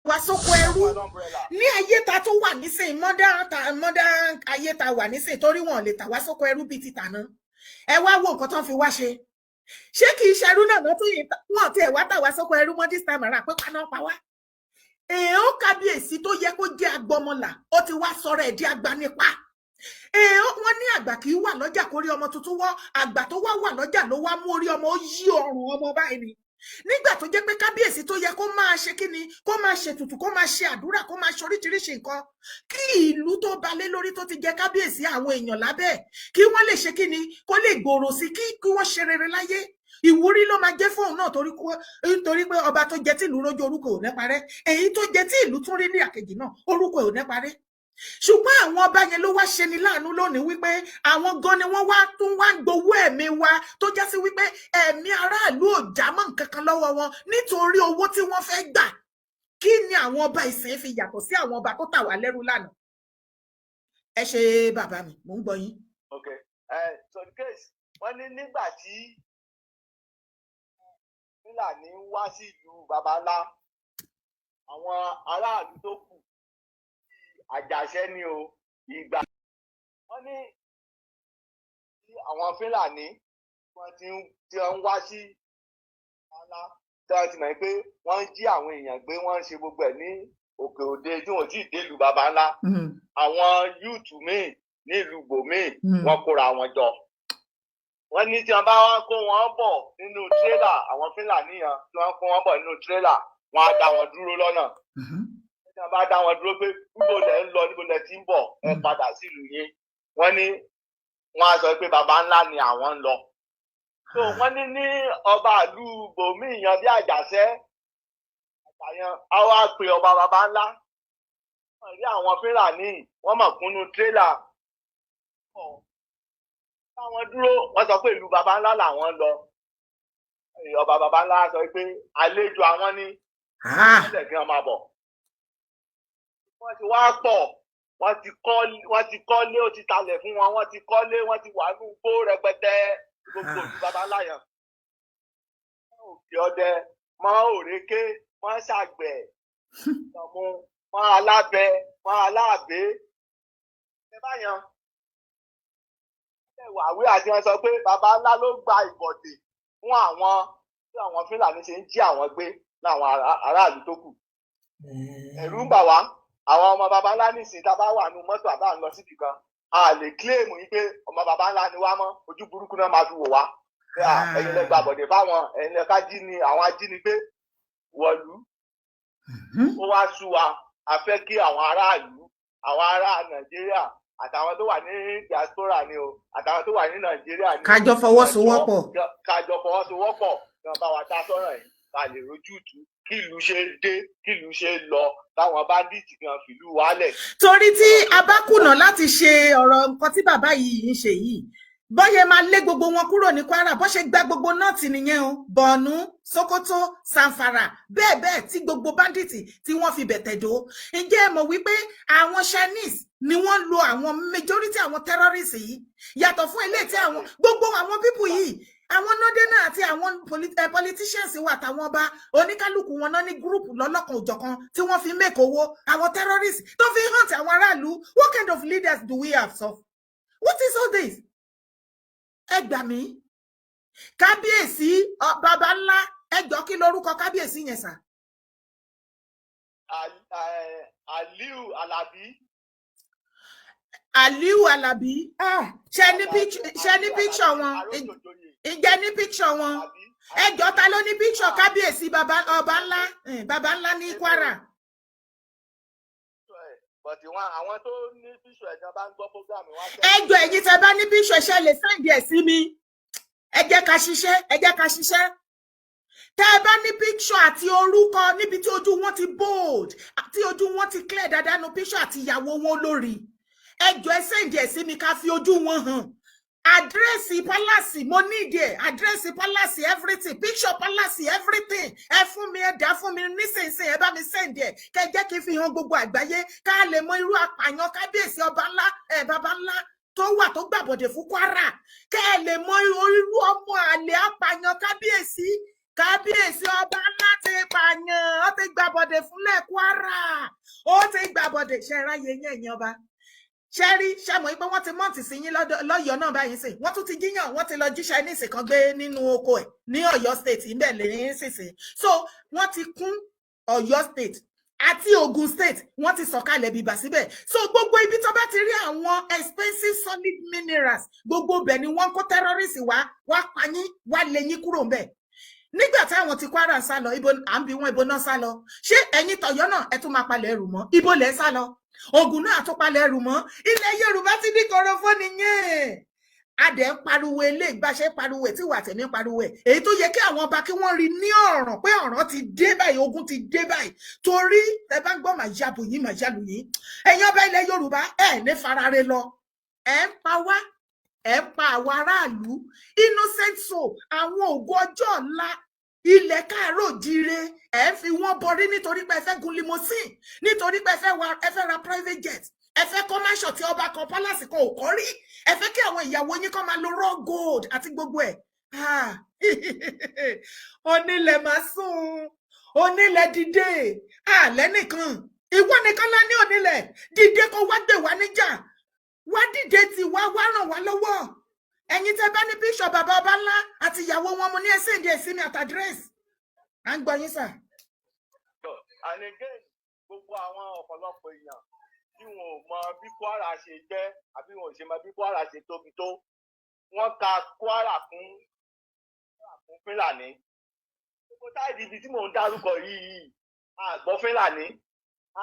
Wá sóko ẹrú ní ayé ta tó wà nísìnyí, modern ta, modern ayé ta wà nísìnyí, torí wọn lè tà wá sóko ẹrú bíi ti tàná. Ẹ wá wo nǹkan tó ń fi wá ṣe. Ṣé kì í ṣerú náà lọ́tún yìí? Wọn ti ẹ̀ wá tà wá sóko ẹrú mọ́ this time around, pé paná pa wá. Èèyàn kábíyèsí tó yẹ kó jẹ́ agbọmọlà, ó ti wá sọ̀rọ̀ ẹ̀ di agbanipa. Èèyàn wọn ní àgbà kì í wà lọ́jà kórí ọmọ tuntun wọ́. Àgbà tó wá wà lọ́jà ló wá mú orí ọmọ, ó yí ọrùn ọmọ báyìí ni. Nígbà tó jẹ́ pé kábíyèsí tó yẹ kó máa ṣe kí ni, kó máa ṣètùtù, kó máa ṣe àdúrà, kó máa ṣe oríṣiríṣi nǹkan kí ìlú tó balẹ̀ lórí, tó ti jẹ kábíyèsí, àwọn èèyàn lábẹ́, kí wọ́n lè ṣe kí ni, kó lè gbòòrò sí, kí wọ́n ṣe rere láyé, ìwúrí ló máa jẹ́ fóun náà, torí pé ọba tó jẹ tí ìlú rójú, orúkọ ò ní parẹ́. Èyí tó jẹ tí ìlú tún rí ní àkejì náà, orúkọ ò ní parẹ́. Ṣùgbọ́n àwọn ọba yẹn ló wá ṣe ni láàánú lónìí wípé àwọn gan ni wọ́n wá tún wá ń gbowó ẹ̀mí wa, tó já sí wípé ẹ̀mí aráàlú ò já mọ́ nǹkan kan lọ́wọ́ wọn nítorí owó tí wọ́n fẹ́ gbà. Kí ni àwọn ọba ìsìn fi yàtọ̀ sí àwọn ọba tó tà wá lẹ́rú lánàá? Ẹ ṣe, bàbá mi, mò ń gbọ́ yín. Ok, so the case, wọ́n ní nígbà tí Fúlàní ń wá sí ìlú Babalá, àwọn aráàlú tó kù, Àjàṣẹ́ ni o, ìgbà wọ́n ní tí àwọn Fúlàní wọ́n ti ń tí wọ́n ń wá sí Babalá, tí wọ́n ti mọ̀ pé wọ́n ń jí àwọn èèyàn gbé, wọ́n ń ṣe gbogbo ẹ̀ ní òkè òde tí wọ́n ti dé ìlú Babalá, àwọn youth míì nílùú gbòmíì, wọ́n kóra wọn jọ. Wọ́n ní tí wọ́n bá wá kó wọn bọ̀ nínú tírélà, àwọn Fúlàní yẹn, tí wọ́n kó wọn bọ̀ nínú tírélà, wọ́n á dá wọn dúró lọ́nà. Tí wọ́n bá dá wọn dúró pé níbo lẹ ń lọ, níbo lẹ ti ń bọ̀, ẹ padà sílùú yín, wọ́n ní wọ́n á sọ pé baba ńlá ni àwọn ń lọ. So wọ́n ní ọba ìlú bòmíì yan bí Àjàṣẹ́ àtàyàn á wá pe ọba baba ńlá, wọ́n rí àwọn Fúlàní, wọ́n mọ̀ kúnnú tírélà táwọn dúró, wọ́n sọ pé ìlú baba ńlá làwọn ń lọ. Ọba baba ńlá sọ pé àlejò àwọn ní wọ́n lè kí wọ́n máa bọ̀. Wọ́n ti wá pọ̀, wọ́n ti kọ́lé, ó ti talẹ̀ fún wọn, wọ́n ti kọ́lé, wọ́n ti wà ní igbó rẹpẹtẹ, gbogbo ìlú baba ńlá yẹn. Òkè Ọdẹ mọ́, Òrékè mọ́, Ṣàgbẹ̀ mọ́, mọ́ Alábẹ mọ́, Aláàbẹ ẹ báyan wàwí àti wọn sọ pé baba ńlá ló gba ìbọ̀dè fún àwọn tí àwọn Fúlàní ṣe ń jí àwọn gbé láwọn aráàlú tó kù. Ẹ̀rù ń bà wá. Àwọn ọmọ baba ńlá nìsín, tá a bá wà nù mọ́tò àbá ń lọ síbi kan, a lè claim yìí pé ọmọ baba ńlá ni wá mọ́. Ojú burúkú náà máa fi wò wá. Ẹ̀yin lẹ gba bọ̀dè fáwọn, ẹ̀yin lẹ ká jí ni àwọn ajínigbé wọ̀lú. Ó wá sú wa. A fẹ́ kí àwọn aráàlú, àwọn ará Nàìjíríà, àtàwọn tó wà ní diaspora ni o, àtàwọn tó wà ní Nàìjíríà ni o, kájọ fọwọ́sowọ́pọ̀. Kájọ fọwọ́sowọ́pọ̀ kí wọ́n bá wa dá sọ́rọ̀ yìí, ká lè rójútùú, kí ìlú ṣe dé, kí ìlú ṣe lọ, táwọn bandit kan fìlú wálẹ̀. Torí tí a bá kùnà láti ṣe ọ̀rọ̀ nǹkan tí bàbá yìí ń ṣe yìí, bọ́yẹ máa lé gbogbo wọn kúrò ní Kwara, bó ṣe gba gbogbo north nìyẹn o, Borno, Sokoto, Zamfara, bẹ́ẹ̀ bẹ́ẹ̀, tí gbogbo bandit tí wọ́n fi bẹ̀tẹ̀ dó. Ǹjẹ́ ẹ mọ̀ wípé àwọn Chinese ni wọ́n lo àwọn majority àwọn terrorists yìí, yàtọ̀ fún eléyìí tí àwọn gbogbo àwọn people yìí, àwọn northerner àti àwọn politicians wa àtàwọn ọba oníkálukú wọn náà ní group lọ́lọ́kan òjọ̀kan tí wọ́n fi make owó àwọn terrorists tó fi hunt àwọn aráàlú? What kind of leaders do we have? So what is all this? Ẹ gbà mí. Kábíyèsí baba ńlá, ẹ jọ, kí lorúkọ kábíyèsí yẹn sà? Aliu Alabi. Aliu Alabi. Ṣe ní picture wọn? Ǹjẹ́ ní picture wọn? Ẹ jọ, ta ló ní picture kábíyèsí baba, ọba ńlá, baba ńlá ní Kwara? But wọn, àwọn tó ní picture ẹ̀jọ̀ bá ń gbọ́ program wọn. Ẹ jọ, ẹ̀yin tẹ́ bá ní picture, ṣe lè send ẹ̀ sí mi? Ẹ jẹ́ ká ṣiṣẹ́, ẹ jẹ́ ká ṣiṣẹ́. Tẹ́ ẹ bá ní picture àti orúkọ níbi tí ojú wọn ti bold, àti ojú wọn ti clear dáadáa nu picture, àti ìyàwó wọn lórí, ẹ jọ, ẹ send ẹ̀ sí mi ká fi ojú wọn hàn. Address palace, mo need ẹ. Address palace, everything, picture palace, everything, ẹ fún mi, ẹ dá fún mi nísinsìnyí. Ẹ bá mi send ẹ, kẹ jẹ́ kí n fi hàn gbogbo àgbáyé, ká lè mọ irú apààyàn kábíyèsí ọba ńlá ẹ, baba ńlá tó wà, tó gbàbọ̀dẹ̀ fún Kwara, kẹ ẹ lè mọ irú ọmọ àlè apààyàn kábíyèsí. Kábíyèsí ọba ńlá ti pààyàn, ó ti gbàbọdè fúnlẹ̀ Kwara, ó ti gbàbọdè. Ṣe ráyè yín, ẹ̀yin ọba? Ṣe rí, ṣe mọ̀ pé wọ́n ti mọ́ǹtì sí yín lọ́yọ̀ọ́ náà báyìí sìn? Wọ́n tún ti jíyàn, wọ́n ti lọ jí Chinese kan gbé nínú oko ẹ̀ ní Ọ̀yọ́ State ńbẹ̀ lẹ́yìn sísìn. So wọ́n ti kún Ọ̀yọ́ State àti Ogun State, wọ́n ti sọ̀kalẹ̀ bìbà síbẹ̀. So gbogbo ibi tó bá ti rí àwọn expensive solid minerals, gbogbo ibẹ̀ ni wọ́n kó terrorists wá, wá pa yín, wá lé yín kúrò ńbẹ̀. Nígbà táwọn ti Kwara ń sá lọ, ibo à ń bi wọn, ibo náà sá lọ? Ṣé ẹ̀yin tọ̀yọ́ náà, ẹ tún máa palẹ̀ ẹrù mọ́? Ibo lẹ sá lọ? Ògùn náà tún palẹ̀ ẹrù mọ́. Ilẹ̀ Yorùbá ti ní korofo nìyẹn. A dẹ̀ ń pariwo eléyìí, bá ṣe ń pariwo ẹ̀ tí wà tẹ̀mí ń pariwo ẹ̀, èyí tó yẹ kí àwọn ọba kí wọ́n rí ní ọ̀ràn pé ọ̀ràn ti dé báyìí, ogun ti dé báyìí, torí ẹ bá ń gbọ́ màá yabò yín, màá yálù yín. Ẹ̀yin ọba ilẹ̀ Yorùbá, ẹ̀ ní farare lọ. Ẹ̀ ń pa wá, ẹ̀ ń pa àwọn aráàlú, innocent soul, àwọn ògo ọjọ́ ọ̀la ilẹ̀ káàárọ̀ jíire, ẹ̀ ń fi wọ́n bọrí nítorí pé ẹ fẹ́ gun limousine, nítorí pé ẹ fẹ́ ra private jet, ẹ fẹ́ kọ́ mansion tí ọba kan, palace kan ò kọ́ rí, ẹ fẹ́ kí àwọn ìyàwó yín kọ́ máa lo raw gold àti gbogbo ẹ̀. Ah, onílẹ̀ máa sùn, onílẹ̀ dìde. Àlẹ́ nìkan, ìwọ nìkan lá ní. Onílẹ̀ dìde, kó wá gbè wá níjà, wá dìde tì wá, wá ràn wá lọ́wọ́. Ẹ̀yin tẹ́ bá ní bíṣọ̀ bàbá ọba ńlá àti ìyàwó wọn, mo ní ẹ send ẹ̀ sí mi àti address. À ń gbọ́ yín, sir. And again, gbogbo àwọn ọ̀pọ̀lọpọ̀ èèyàn tí wọn ò mọ bí Kwara ṣe jẹ́ àbí wọn ò ṣe mọ bí Kwara ṣe tóbi tó, wọ́n ka Kwara fún Fúlàní. Gbogbo side ibi tí mò ń dárúkọ yìí, àgbọ̀ Fúlàní,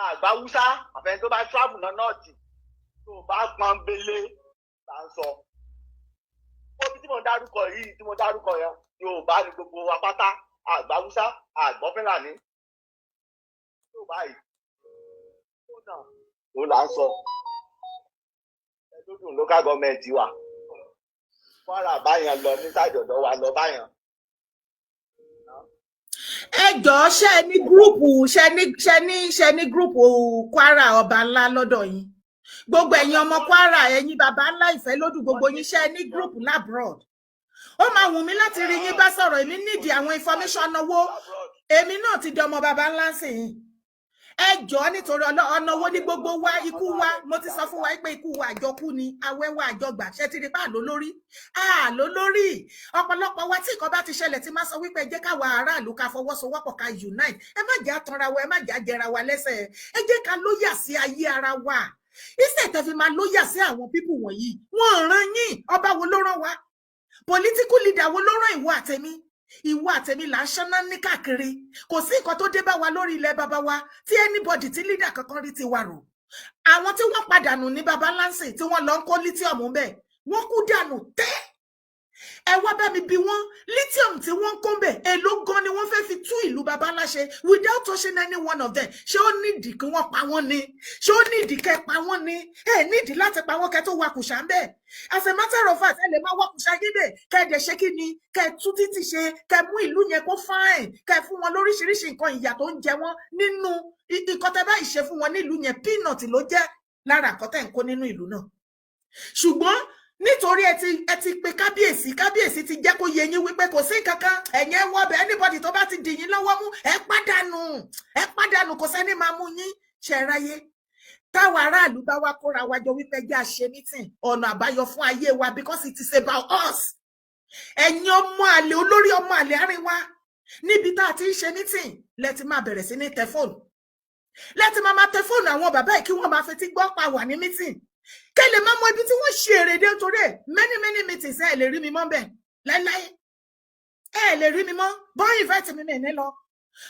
àgbà Haúsá, àfẹn tó bá travel lọ north, tó bá pọ́n belé là ń sọ. Gbogbo ibi tí mò ń dárúkọ yìí, tí mo dárúkọ yẹn, Yorùbá ni gbogbo wa pátá. Àgbà Haúsá, àgbọ̀ Fúlàní tó báyìí ó là ń sọ. Ẹdúndùn local government wa, Kwara báyẹn lọ ní side ọ̀dọ̀ wa lọ báyẹn. Ẹ jọ̀ọ́, ṣe ní group, ṣe ní group Kwara ọba ńlá lọ́dọ̀ yín? Gbogbo ẹ̀yin ọmọ Kwara, ẹ̀yin baba ńlá ìfẹ́ lódù, gbogbo yín, ṣe ní group l'abroad? Ó máa wù mí láti rí yín bá sọ̀rọ̀. Èmi nídìí àwọn information náwó. Èmi náà ti di ọmọ baba ńlá sí yín. Ẹ jọ̀ọ́, nítorí ọ̀nà wo ní gbogbo wa? Ikú wa, mo ti sọ fún wa pé ikú wa àjọkú ni, awẹ́wà àjọgbà. Ṣe ti rí pa àlọ́ lórí, àlọ́ lórí ọ̀pọ̀lọpọ̀ wa? Tí nǹkan bá ti ṣẹlẹ̀, tí máa sọ wípé ẹ jẹ́ káwa aráàlú ká fọwọ́sowọ́pọ̀, ká unite. Ẹ má jẹ́ àtànra wa, ẹ má jẹ́ àjẹra wa lẹ́sẹ̀. Ẹ jẹ́ ká loyal sí ayé ara wa. Instead tẹ́ fi máa loyal sí àwọn people wọ̀nyí, wọ́n rán yín. Ọba wo ló rán wa? Political leader wo ló rán ìwọ àtẹ̀mí? Ìwọ àtẹ̀mí là ń ṣáná ní káàkiri. Kò sí nǹkan tó dé bá wa lórí ilẹ̀ bàbá wa tí anybody, tí leader kankan rí ti wa rò. Àwọn tí wọ́n padànù ní baba lánsìn, tí wọ́n lọ ń kó lithium bẹ́ẹ̀, wọ́n kú dànù tẹ́. Ẹ wá bá mi bí wọ́n, lithium tí wọ́n ń kó bẹ̀, èló gan ni wọ́n fẹ́ fi tú ìlú baba ńlá ṣe without touching any one of them? Ṣé ó nídìí kí wọ́n pa wọ́n ni? Ṣé ó nídìí kẹ́ pa wọ́n ni? Ẹ nídìí láti pa wọ́n kẹ́ tó wakùsà ń bẹ̀. As a matter of fact, ẹ lè máa wakùsà yín bẹ̀, kẹ́ ẹ dẹ̀ ṣe kí ni, kẹ́ ẹ tú títì ṣe, kẹ́ ẹ mú ìlú yẹn kó fine, kẹ́ ẹ fún wọn lóríṣiríṣi nǹkan. Ìyà tó ń jẹ wọ́n nínú nǹkan tẹ́ báyìí ṣe fún wọn nílùú yẹn, peanut ló jẹ́ lára nǹkan tẹ́ ń kó nínú ìlú náà. Ṣùgbọ́n nítorí ẹ ti pe kábíyèsí, kábíyèsí ti jẹ́ kó yé yín wípé kò sí kankan, ẹ̀yin ẹ wọbẹ̀, anybody tó bá ti dì yín lọ́wọ́ mú, ẹ pàdánù, ẹ pàdánù, kò sẹ́ni máa mú yín. Ṣe ráyé táwọn aráàlú bá wá kóra wa jọ wípé jẹ́ àṣẹ meeting, ọ̀nà àbáyọ fún ayé wa, because it is about us. Ẹ̀yin ọmọ àlè, olórí ọmọ àlè àárín wa, níbi tá a ti ń ṣe meeting lẹ ti máa bẹ̀rẹ̀ sí ní tẹ fóònù, lẹ ti máa máa tẹ fóònù àwọn bàbá yìí kí wọ́n máa fetí gbọ́ pa wà ní meeting, kẹ́ lè máa mọ ibi tí wọ́n ṣe èrè dé. Nítorí ẹ̀, many many meetings, ẹ lè rí mi mọ́ bẹ́ẹ̀ láíláí, ẹ lè rí mi mọ́. Bọ́n invite mi, mi ní lọ,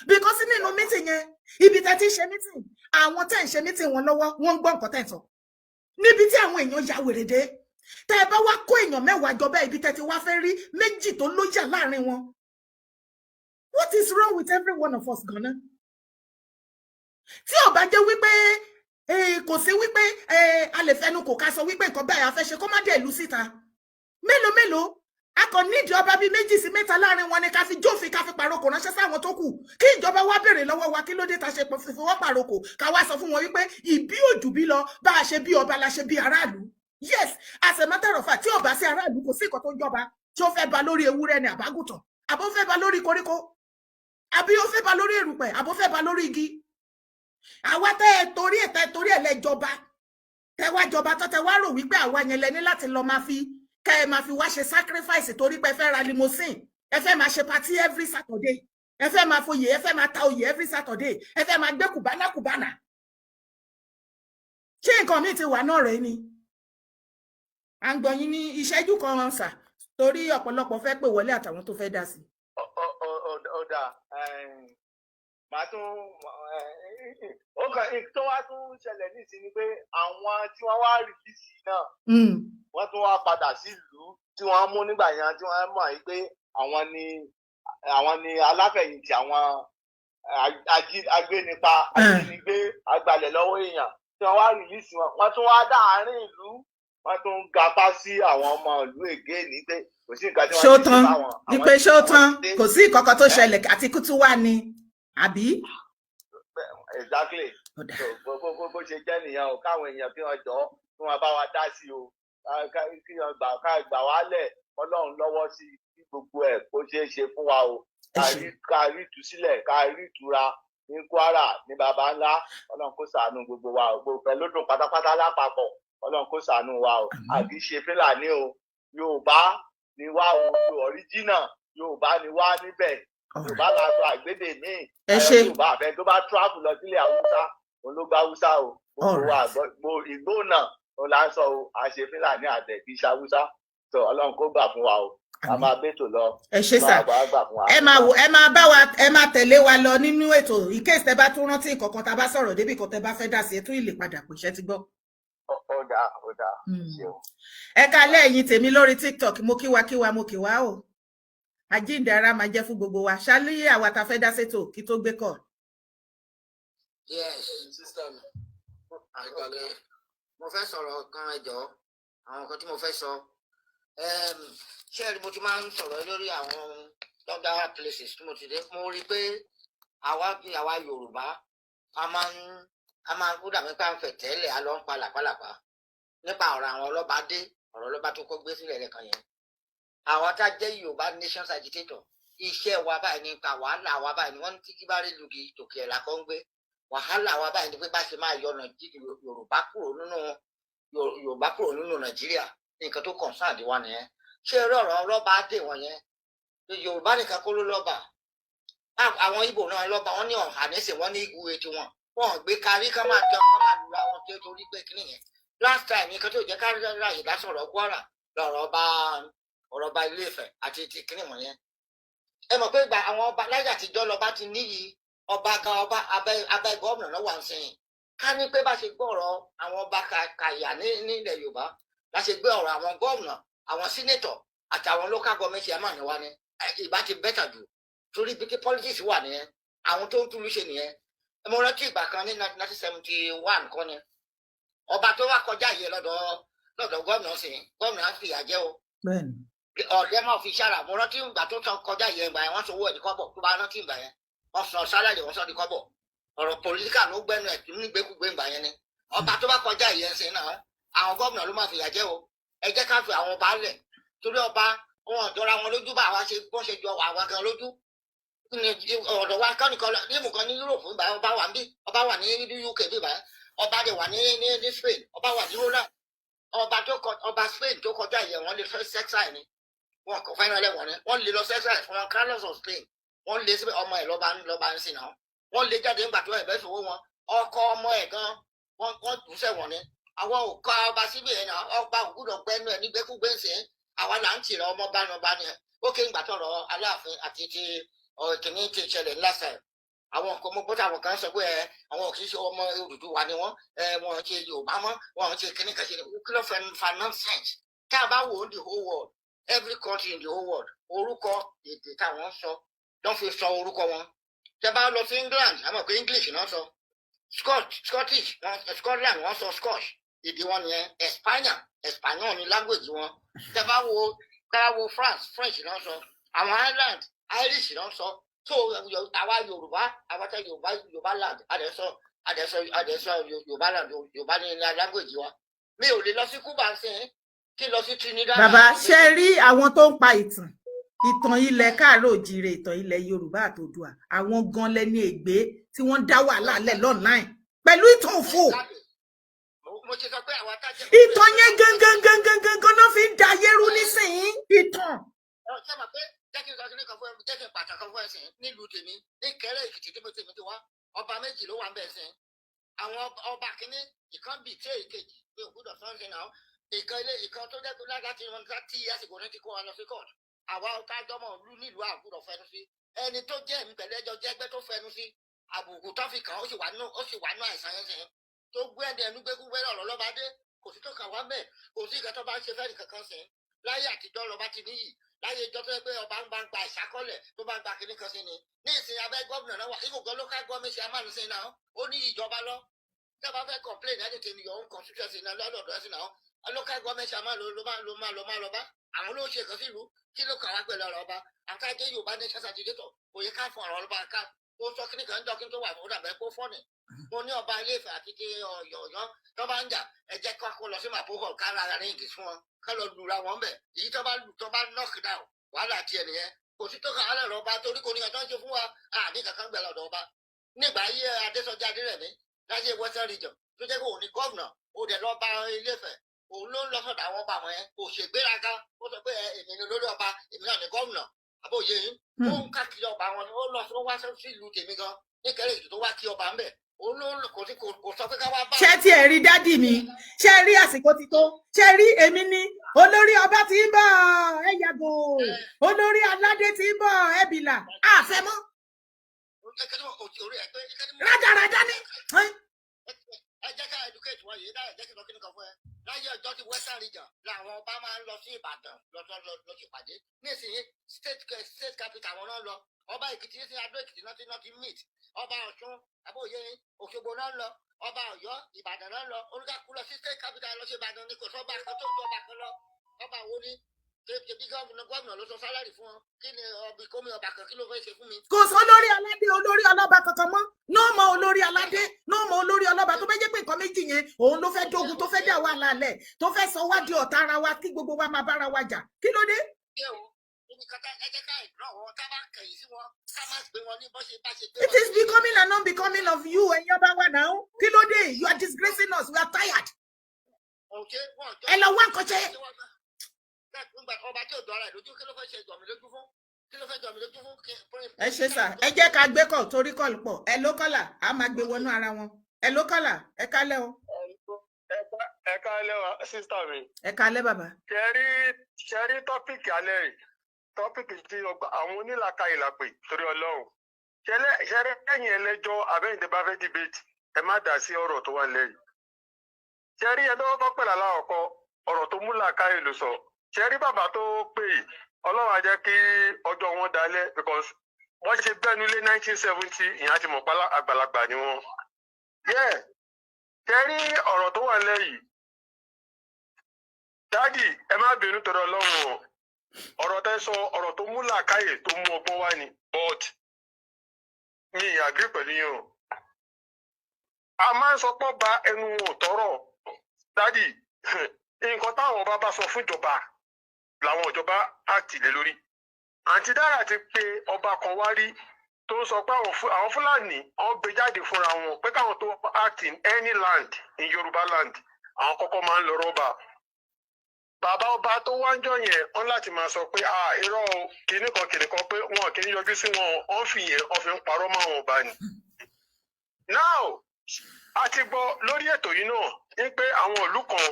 because nínú meeting yẹn, ibi tẹ́ ti ń ṣe meeting, àwọn tẹ́ ń ṣe meeting wọn lọ́wọ́, wọ́n ń gbọ́ nǹkan tẹ́ ń sọ. Níbi tí àwọn èèyàn ya wèrè dé, tẹ́ ẹ bá wá kó èèyàn 10 jọ bẹ́ẹ̀, ibi tẹ́ ti wá fẹ́ rí méjì tó loyal láàrin wọn? What is wrong with every one of us gan-an? Tí ó bá jẹ́ wípé kò sí wípé a lè fẹnu kò ká sọ wípé nǹkan báyìí a fẹ́ ṣe, kó má dé ìlú síta. Mélòó mélòó, a kàn nídìí ọba bíi méjì sí mẹ́ta láàrin wọn ni ká fi jófin, ká fi pàrokò ránṣẹ́ sáwọn tó kù, kí ìjọba wá béèrè lọ́wọ́ wa kí ló dé ta ṣe fi wọ́n pàrokò, ká wá sọ fún wọn wípé ìbí òjù bí lọ, bá a ṣe bí ọba la ṣe bí aráàlú. Yes, as a matter of fact, tí ò bá sí aráàlú, kò sí nǹkan tó ń jọba. Tí ó fẹ́ ba lórí ewúrẹ́ ni àbágùtàn, àbó fẹ́ ba lórí koríko. Àbí ó fẹ́ ba lórí erùpẹ̀, àbó fẹ́ ba lórí igi? Àwa tẹ́ ẹ torí ẹ̀, tẹ́ ẹ torí ẹ̀ lẹ́jọba, tẹ́ wá jọba tó, tẹ́ wá rò wípé àwa yẹn lẹ ní láti lọ máa fi kẹ́ ẹ máa fi wá ṣe sacrifice, torí pé ẹ fẹ́ ra limousine, ẹ fẹ́ máa ṣe party every Saturday, ẹ fẹ́ máa foyè, ẹ fẹ́ máa ta oyè every Saturday, ẹ fẹ́ máa gbé kùbánà kùbánà. Ṣé nǹkan míì ti wà náà rẹ ni? À ń gbọ́ yín ní ìṣẹ́jú kan, sà, torí ọ̀pọ̀lọpọ̀ fẹ́ pè wọlé àtàwọn tó fẹ́ dá sí. Ó dáa, màá tún ó kàn tó wá tún ṣẹlẹ̀ nísìnyí ni pé àwọn tí wọ́n wá release náà, wọ́n tún wá padà sílùú tí wọ́n mú nígbà yẹn, tí wọ́n mọ̀ yìí pé àwọn ni aláfẹ̀yìntì, àwọn agbénipa, ajínigbé, agbalẹ̀ lọ́wọ́ èèyàn, tí wọ́n wá release wọn, wọ́n tún wá dá àárín ìlú, wọ́n tún gapá sí àwọn ọmọ ìlú ègé ní pé kò sí nǹkan tí wọ́n ti ṣe fáwọn. Ní pé ṣó tán, kò sí ìkọ̀kọ̀ tó ṣẹlẹ̀ àti kútú wà ní, àbí? Exactly. So bó ṣe jẹ́ nìyẹn o. Káwọn èèyàn kí wọ́n jọ, kí wọ́n bá wa dá sí o, kí wọ́n gbà ká gbà wálẹ̀, Ọlọ́run lọ́wọ́ sí kí gbogbo ẹ̀ kó ṣeé ṣe fún wa o, ká rí ìtúsílẹ̀, ká rí ìtura ní Kwara ní baba ńlá. Ọlọ́run kó ṣàánú gbogbo wa o. Gbogbo ẹ̀ ló dùn pátápátá lápapọ̀. Ọlọ́run kó ṣàánú wa o. Àbí ṣe Fúlàní o, Yorùbá ni wá o. Original Yorùbá ni wá níbẹ̀. Yorùbá la sọ àgbédè míì. Ẹ ṣe. Yorùbá àfẹ tó bá travel lọ sílẹ̀ Haúsá, òun ló gba Haúsá o. Gbogbo wa ìgbóná òun là ń sọ o. Àṣẹ Fúlàní àtẹ kì í ṣe Haúsá tó. Ọlọ́run kó gbà fún wa o. A máa bẹ́tò lọ. Ẹ ṣe, sà. Ẹ máa wò, ẹ máa bá wa, ẹ máa tẹ̀lé wa lọ nínú ètò. In case tẹ bá tún rántí nǹkan kan, tá a bá sọ̀rọ̀ débi kan, tẹ bá fẹ́ dá sí, ẹ tún ìlè padà pè. Ṣẹ́ ti gbọ́? Ó dáa, ó dáa, ṣeun. Ẹ kálẹ́, ẹ̀yin tèmi lórí TikTok. Mo kí wa, kí wa, mo kí wa o. Àjíǹde ara máa jẹ́ fún gbogbo wa. Ṣáléyé àwa ta fẹ́ dá sétò kí tó gbé kọ̀. Yes, sister mi, àgbàlẹ̀, mo fẹ́ sọ̀rọ̀ kan. Ẹ jọ̀ọ́, àwọn nǹkan tí mo fẹ́ sọ, ṣé mo ti máa ń sọ̀rọ̀ lórí àwọn other places tí mo ti dé. Mo rí i pé àwa bí àwa Yorùbá, a máa ń kó dàbí pé à ń fẹ̀ tẹ́lẹ̀, a lọ ń pa làpálàpá nípa ọ̀rọ̀ àwọn ọlọ́ba dé, ọ̀rọ̀ ọlọ́ba tó kọ́ gbé sílẹ̀ lẹ́kan yẹn. Àwa tá jẹ́ Yorùbá Nations agitator, iṣẹ́ wa báyìí nípa wàhálà wa báyìí ni wọ́n ní títí bá rí lugi tòkè ẹ̀ làkọ́ ń gbé. Wàhálà wa báyìí ni pé bá ṣe máa yọ Yorùbá kúrò nínú Nàìjíríà. Nǹkan tó concern wa nìyẹn. Ṣé eré ọ̀rọ̀ ọlọ́ba dé wọn yẹn, Yorùbá nìkan kó ló lọ́ba. Àwọn Ìgbò náà lọ́ba wọn ní Ọ̀hánẹ́sì, wọn ní Igwe tiwọn. Wọn gbé kárí ká máa jẹun, ká máa lura wọn tó, torí pé kíní yẹn last time, nǹkan tó jẹ́ kárí ráyè dá sọ̀rọ̀ Kwara lọ́rọ̀ ọba, ọ̀rọ̀ ọba Ilé Ifẹ̀ àti ti kíní wọ̀nyẹn. Ẹ mọ̀ pé gba àwọn ọba láyé àtijọ́, lọ́ba ti níyì, ọba gan, ọba abẹ́ gómìnà náà wà ń sìn. Ká ní pé bá ṣe gbọ́ ọ̀rọ̀ àwọn ọba kàyà nílẹ̀ Yorùbá, bá ṣe gbé ọ̀rọ̀ àwọn gómìnà, àwọn senator àtàwọn local government chairman wa ni, ìbá ti better jù, torí ibi tí politics wà nìyẹn, àwọn tó ń túlù ṣe nìyẹn. Mo rántí ìgbà kan ní 1971 kọ́ ni ọba tó wá kọjá yìí lọ́dọ̀ gómìnà sí, gómìnà á fìyà jẹ o. Ọ̀dẹ́ máa fi sára. Mo rántí ìgbà tó kọjá yẹn, ìgbà yẹn wọ́n sọ owó ẹ̀ ní kọ́bọ̀. Tó bá rántí ìgbà yẹn, wọ́n sọ salary, wọ́n sọ ní kọ́bọ̀. Ọ̀rọ̀ political ló gbẹ́nu ẹ̀ nígbèkúgbé ìgbà yẹn ni. Ọba tó bá kọjá yẹn sí náà, àwọn gómìnà ló máa fìyà jẹ o. Ẹ jẹ́ ká fi àwọn ọba lẹ̀, torí ọba wọn jọra wọn lójú bá àwa ṣe bọ́n ṣe jọ àwa gan lójú. Ọ̀dọ̀ wa kọ́nìkan nímú kan ní Europe nígbà, ọba wà níbí, ọba wà ní UK bíbá, ọba dẹ̀ wà ní Spain, ọba wà ní Holland. Ọba tó kọ, ọba Spain tó kọjá yẹn, wọ́n lè fẹ́ sẹ́ksà ni, wọn kò fẹ́ràn ẹlẹ́wọ̀n ni, wọ́n lè lọ sẹ́ksà fún wọn. Carlos of Spain, wọ́n lé síbẹ̀, ọmọ ẹ̀ lọ́ba ń sìn náà, wọ́n lé jáde nígbà tó ẹ̀ bẹ́ẹ̀ fowó wọn, ọkọ ọmọ ẹ̀ gan wọ́n tún sẹ̀wọ̀n ni. Àwọn ò kọ́ ọba síbẹ̀ yẹn náà. Ọba ò gbúdọ̀ gbẹ́nu ẹ̀ nígbẹ́kúgbẹ́ ń sìn. Àwa là ń tìrẹ ọmọ bánu ọba ni ẹ̀. Ó ké ńgbà tọrọ Aláàfin àti ti kìnní ti ṣẹlẹ̀ ńlá sẹ̀. Àwọn nǹkan mo gbọ́dọ̀, àwọn kan sọ pé ẹ àwọn kì í ṣe ọmọ Odùduwà ni wọ́n, ẹ wọ́n ṣe Yorùbá mọ́, wọ́n ṣe kìnní kan ṣe. Kí ló fẹ́ fa nonsense? Tá a bá wò ó, the whole world, every country in the whole world, orúkọ èdè táwọn sọ ló fi sọ orúkọ wọn. Tẹ bá lọ sí England, àmọ́ pé English náà sọ. Scottish wọn, Scotland, wọ́n sọ Scotch, èdè wọn nìyẹn. Espanya, Español ní language wọn. Tẹ bá wo France, French náà sọ. Àwọn Ireland, Irish náà sọ. So àwa Yorùbá, àwa tẹ Yorùbá, Yorùbá land, adẹsọ Yorùbá land, Yorùbá ní language wa. Mi ò lè lọ sí Cuba sí kí lọ sí Trinidad. Bàbá, ṣe rí àwọn tó ń pa ìtàn Ìtàn ilẹ̀ káàárọ̀ òjìrè, ìtàn ilẹ̀ Yorùbá àtòdùà, àwọn gan lẹni ègbé tí wọ́n dá wàhálà lẹ̀ online pẹ̀lú ìtàn òfò. Mo ti sọ pé àwa tá jẹ́. Ìtàn yẹn gangan gangan gangan náà fi ń da ayé rú nísìnyí, ìtàn. Ṣé mọ̀ pé jẹ́ kí n sọ kíní kan fún ẹ, jẹ́ kí n pàtàkì kan fún ẹ sìn nílùú tèmi ní Ìkẹrẹ Èkìtì tí mo tèmi ti wá, ọba méjì ló wà ń bẹ̀ sìn. Àwọn ọba kínní, ìkan bíi tí èkejì pé ògbúdọ̀ sọ́nsìn náà, ìkan ilé ìkan tó jẹ́ pé láti wọn tí àsìkò ní ti kó wa lọ sí court. Àwa tájọ́mọ̀ ìlú nílùú àgùdọ̀ fẹnu sí ẹni tó jẹ́ èmi pẹ̀lú ẹjọ́ jẹ́gbẹ́ tó fẹnu sí àbùkù tó fi kàn, ó sì wà nínú àìsàn yẹn sìn tó gbé ẹni ẹnu gbégbé ọ̀rọ̀ lọ́ba dé. Kò sí tó kàn wá mẹ́, kò sí ìkan tó bá ń ṣe fẹ́ẹ́ kankan sìn. Láyé àtijọ́ lọ́ba ti níyì, láyé ìjọ tó yẹ pé ọba ń bá ń gba ìṣàkọọ́lẹ̀ tó bá ń gba kinní kan sí ni. Ní ìsìn abẹ́ gómìnà náà wà, ibùgbọ́ local government chairman sí náà, ó ní ìjọba lọ. Tí a bá fẹ́ complain anything in your own constituency náà lọ́dọ̀ọ̀dọ̀ ẹ̀sìn náà, local government chairman ló máa lọ bá. Àwọn ló ṣe kan sílùú. Kí ló kàn wá pẹ̀lú ọ̀rọ̀ ọba? Àtàjẹ́ Yorùbá nation agitator, kò yẹ ká fún ọ̀rọ̀ ọba ká. Ó sọ kíní kan jọ kí n tó wà fún dàbẹ́ kó fọ́ọ̀nì. Mo ní ọba Ilé Ifẹ̀ àti ti Ọ̀yọ́ Ọ̀yọ́ tó bá ń jà, ẹ jẹ́ ká kó lọ sí Mapo Hall, ká ra ring fún wọn, ká lọ lura wọn bẹ̀. Èyí tó bá lù, tó bá knock down, wàhálà tiẹ̀ nìyẹn. Kò sí tó kàn á lọ̀rọ̀ ọba torí kò ní kan tó ń ṣe fún wa. Àní kankan gbẹ lọ́dọ̀ ọba. Nígbà ayé Adésọjí Adérẹ̀mí láyé Western Region, tó jẹ́ kó òun ní gómìnà, ó dẹ̀ lọ bá Ilé Ifẹ̀, òun ló ń lọ sọ̀dọ̀ àwọn ọba wọn yẹn. Kò ṣègbéraga, ó sọ pé ẹ, èmi ni olórí ọba, èmi náà ní gómìnà. Àbóyé yín, ó ń káàkiri ọba wọn ni. Ó lọ sí, ó wá sí ìlú tèmi gan ní Ìkẹrẹ Èkìtì tó wá kí ọba ńbẹ. Òun ló ń kò sí kò sọ pé ká wá bá. Ṣé tí ẹ rí, daddy mi, ṣé rí àsìkò ti tó? Ṣé rí, èmi ni olórí ọba tí ń bọ̀, ẹ yàgò. Olórí aládé tí ń bọ̀, ẹ bìlà àfẹmọ́. Rádaràdá ni. Ẹ jẹ́ ká educate wọn yìí láyé. Jẹ́ kí n sọ kí ni kan fún ẹ. Láyé ọjọ́ tí Western Region làwọn ọba máa ń lọ sí Ìbàdàn lọ sí ìpàdé. Nísìnyí, state capital wọn náà lọ. Ọba Èkìtì ní Adó Èkìtì náà ti meet ọba Ọ̀ṣun, abóye Òṣogbo náà lọ. Ọba Ọ̀yọ́, Ìbàdàn náà lọ. Olùkàkú lọ sí state capital, lọ sí Ìbàdàn ní. Kò sọ́ba kan tó ju ọba kan lọ. Ọba wo ni ṣe bí gómìnà ló sọ salary fún wọn? Kí ni ọbí kómi ọba kan, kí ló fẹ́ ṣe fún mi? Kò sọ olórí aládé, olórí ọlọ́ba kankan mọ́ náà mọ. Olórí aládé náà mọ, olórí ọlọ́ba tó fẹ́ jẹ́ pé nǹkan méjì yẹn òun ló fẹ́ dógun, tó fẹ́ dà wàhálà lẹ̀, tó fẹ́ sọ wá di ọ̀tá ara wa, kí gbogbo wa máa bára wa jà. Kí ló dé? Ṣé o níbi kata ẹ jẹ́ ká ìgbọ́n wọn, ká bá kẹ̀yìn sí wọn, ká má gbé wọn ní bó ṣe bá ṣe gbé It wọn. is becoming and unbecoming of you, ẹ̀yin ọba wa náà. Kí ló dé? You are disgracing us. We are tired. Òkè wọn jọ. Ẹ lọ wá nǹkan ṣe. Nígbà ọba tí ò dọ́ra ẹ̀ lójú, kí ló fẹ́ ṣe jọ̀ mí lójú fún? Kí ló fẹ́ jọ̀ mí lójú fún? Ẹ ṣe sà. Ẹ jẹ́ ká gbé kọ̀ torí call pọ̀. Ẹ ló kọ́là, á máa gbé wọnú ara wọn. Ẹ ló kọ́là, ẹ kálẹ́ o. Ẹ kálẹ́ wa, sister mi. Ẹ kálẹ́, bàbá. Ṣe rí topic alẹ́ yìí, topic tí àwọn onílàkàyè là pè torí Ọlọ́run. Ṣẹlẹ̀ ẹ̀yìn ẹlẹ́jọ́ abẹ́yìn tẹ́ bá fẹ́ debate, ẹ má dá sí ọ̀rọ̀ tó wà lẹ́yìn. Ṣe rí ẹ tó kọ́kọ́ pẹ̀lú aláwọ̀kọ́, ọ̀rọ̀ tó mú làákàyè ló sọ. Ṣe rí bàbá tó pè yìí, Ọlọ́run á jẹ́ kí ọjọ́ wọn dalẹ̀, because wọ́n ṣe bẹ́nu lé 1970, ìyẹn á ti mọ̀ pálá àgbàlagbà ni wọ́n. Yeah, ṣe rí ọ̀rọ̀ tó wà lẹ́yìn, daddy, ẹ má bínú torí Ọlọ́run o. Ọ̀rọ̀ tẹ́ sọ, ọ̀rọ̀ tó mú làákàyè, tó mú ọgbọ́n wá ni, but mi ì agree pẹ̀lú yín o. A máa ń sọ pé ọba ẹnu wọn ò tọrọ. Daddy, nǹkan táwọn ọba bá sọ fún ìjọba làwọn ìjọba act lé lórí. Àǹtí Dára ti pe ọba kan wá rí tó ń sọ pé àwọn Fúlàní wọn gbé jáde fúnra wọn pé káwọn tó act in any land in Yorùbá land, àwọn kọ́kọ́ máa ń lọ rọ́bà bàbá ọba tó wá ń jọ yẹn wọn láti máa sọ pé, ah, irọ́ o, kinní kan kinní kan, pé wọn kì í yọjú sí wọn. Wọn fi yẹn, wọn fi ń parọ́ mọ́ àwọn ọba ni. Now, a ti gbọ́ lórí ètò yìí náà ní pé àwọn ìlú kan,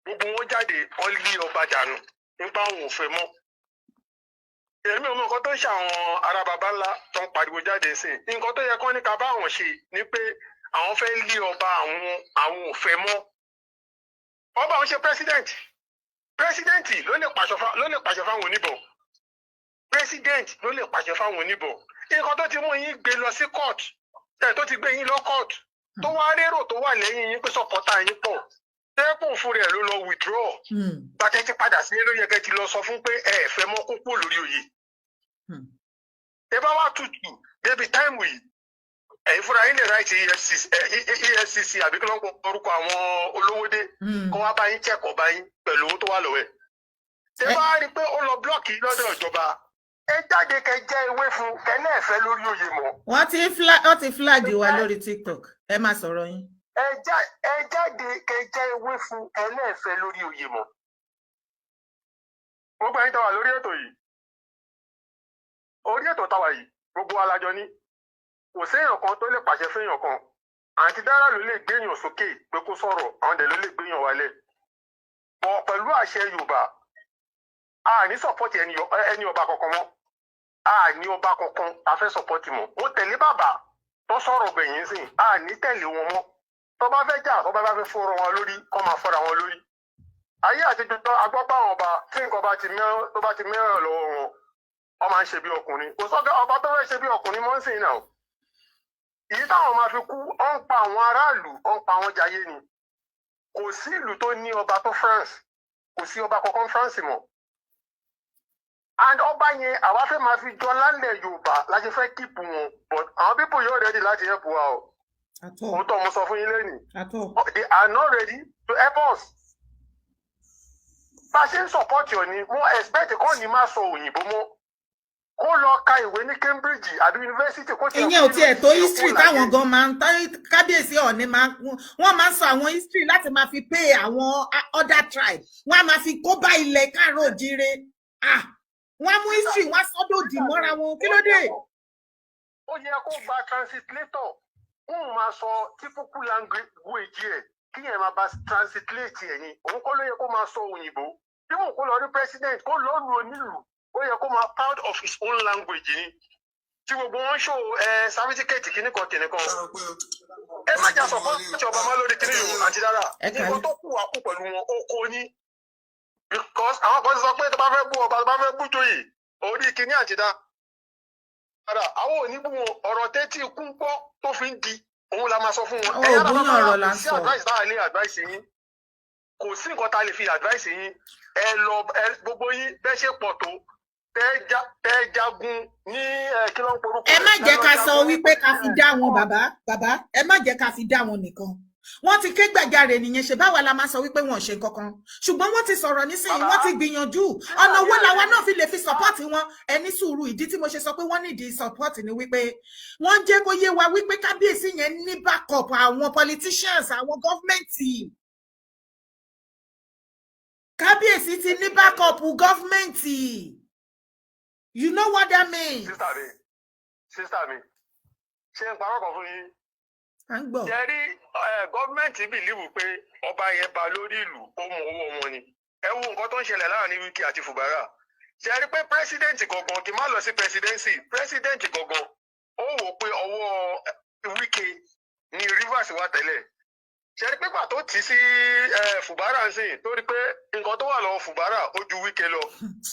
gbogbo wọn jáde, wọn lé ọba dànù nípa àwọn ò fẹ́ mọ́. Èmi ò mọ nǹkan tó ń ṣe àwọn ará baba ńlá tó ń pariwo jáde sí i. Nǹkan tó yẹ kán ní ká bá àwọn ṣe ni pé àwọn fẹ́ lé ọba àwọn, àwọn ò fẹ́ mọ́. Ọba àwọn ṣe president. President ló lè pàṣẹ fáwọn oníbọn. President ló lè pàṣẹ fáwọn oníbọn. Nǹkan tó ti mú yín gbé lọ sí court ẹ, tó ti gbé yín lọ court, tó wá rérò tó wà lẹ́yìn yín pé supporter yín pọ̀, tẹ́pọ̀ fún rẹ̀ ló lọ withdraw. Gbàtẹ́ ti padà sí ló yẹ kẹ́ ti lọ sọ fún pé ẹ fẹ́ mọ́ kó kúrò lórí oyè. Ẹ bá wá tutù débi time yìí, ẹ̀yin fúnra yín lè write EFCC, EFCC àbí kí ló ń pọ orúkọ àwọn olówódé, kó wá bá yín kẹ́kọ̀ọ́ bá yín pẹ̀lú owó tó wà lọ́wọ́ ẹ̀. Tẹ bá rí i pé ó lọ block lọ́dọ̀ ìjọba. Ẹ jáde, kẹ jẹ́ ewé fún kẹ náà fẹ́ lórí oyè mọ́. Wọ́n ti flag wa lórí TikTok. Ẹ má sọ̀rọ̀ yín. Ẹ jáde, kẹ jẹ́ ewé fún kẹ náà fẹ́ lórí oyè mọ́. Gbogbo ẹ̀yin tá wà lórí ètò yìí, orí ètò táwa yìí, gbogbo wa lájọ ní. Kò séèyàn kan tó lè pàṣẹ fẹ́yàn kan. Àǹtí Dára ló lè gbéyàn sókè pé kó sọ̀rọ̀, àwọn dẹ̀ ló lè gbéyàn wálẹ̀ bọ̀. Pẹ̀lú àṣẹ Yorùbá, a ní support ẹni ọba kankan mọ́. A ní ọba kankan a fẹ́ support mọ́. Mo tẹ̀lé bàbá tó sọ̀rọ̀ gbẹ̀yìn sìn, a ní tẹ̀lé wọn mọ́. Tó bá fẹ́ jà, tó bá fẹ́ fọ́rọ̀ wọn lórí, kó máa fọ́ra wọn lórí. Ayé àtijọ́, agbọ́pọ̀ àwọn ọba tí nǹkan bá ti mẹ́ràn, tó bá ti mẹ́ràn lọ́wọ́ wọn, wọ́n máa ń ṣe bí ọkùnrin. Kò sọ́kẹ́ ọba tó fẹ́ ṣe bí ọkùnrin mọ́ ń sìn náà. Èyí táwọn máa fi kú, ọ̀ ń pa àwọn aráàlú, ọ̀ ń pa àwọn jayé ni. Kò sí ìlú tó ní ọba tó France. Kò sí ọba kankan France mọ́. And ọba yẹn, àwa fẹ́ máa fi jọ lálẹ́ Yorùbá la ṣe fẹ́ keep wọn, but àwọn people yóò ready láti help wa o. Àtọ. Òótọ́ mo sọ fún yín lẹ́nìí. Àtọ. They are not ready to help us. Bá a ṣe ń support Ọ̀ní, mo expect kọ́ ní má sọ òyìnbó mọ́, kó lọ ka ìwé ní Cambridge àbí yunifásitì kó tiẹ̀. Ìyẹn ò tiẹ̀ tó. History táwọn gan máa ń kábíyèsí Ọ̀ní máa ń, wọ́n máa ń sọ àwọn history láti máa fi pay àwọn other tribe. Wọ́n á máa fi kó bá ilẹ̀ káàárọ̀ òjíire. Ah, wọ́n á mú history, wọ́n á sọ́dọ̀dì mọ́ra wọn. Kí ló dé? Ó yẹ kó gba translator, kóun máa sọ typical language ẹ̀, kí yẹn máa bá translate ẹ̀ ni. Òun kọ́ ló yẹ kó máa sọ òyìnbó. Bí wọn kó lọ rí president, kó lọ́ọ́ lu onílùú, ó yẹ kó máa proud of his own language ni. Tí gbogbo wọn ṣó ẹ certificate kìíní kan kìíní kan, ẹ má jà sọ̀kọ́ tí ọba má lórí kìíní yòó. Àti dára nǹkan tó kù wá kú pẹ̀lú wọn ó kó ní, because àwọn kan ti sọ pé tó bá fẹ́ bú ọba, tó bá fẹ́ bú joyè orí kìíní, àti dára àwọn ò ní bú wọn. Ọ̀rọ̀ tẹ́tí ikú gbọ́ tó fi ń di òun la máa sọ fún wọn. Àwọn ò búyàn, ọ̀rọ̀ là ń sí sọ. Advice táwa lè advice yín, kò sí nǹkan tá a lè fi advice yín. Ẹ lọ, ẹ gbogbo yín bẹ́ẹ̀ ṣe pọ̀ tó, tẹ́ jagun ní ẹ kí ló ń porúkọ Ẹ má rẹ̀? jẹ́ Tẹ́ lọ ká sọ jagun ní wípé ká fi dá wọn. Bàbá, bàbá, ẹ má jẹ́ ká fi dá wọn nìkan. Wọ́n ti ké gbàjarè nìyẹn. Ṣe báwa la máa sọ wípé wọn ò ṣe kankan? Ṣùgbọ́n wọ́n ti sọ̀rọ̀ nísìnyí, wọ́n ti gbìyànjú. Ọ̀nà owó làwa náà fi lè fi support wọn? Ẹ ní sùúrù. Ìdí tí mo ṣe sọ pé wọ́n nídìí support ni wípé wọ́n jẹ́ kó yé wa wípé kábíyèsí yẹn ní backup àwọn politicians, àwọn government. Kábíyèsí ti ní backup government. You know what that means? Sister mi, sister mi, ṣé n parọ́ kan fún yín? À ń gbọ́. Ṣe rí government believe pé ọba yẹn ba lórí ìlú, ó mú owó wọn ni. Ẹ wo nǹkan tó ń ṣẹlẹ̀ láàrin Wike àti Fubara. Ṣe rí pé president gangan, kì í má lọ sí presidency, president gangan ó wò ó pé ọwọ́ Wike ní Rivers wà tẹ́lẹ̀. Ṣe rí pé gbà tó tì í sí Fubara ń sìn, tó rí pé nǹkan tó wà lọ́wọ́ Fubara ó ju Wike lọ,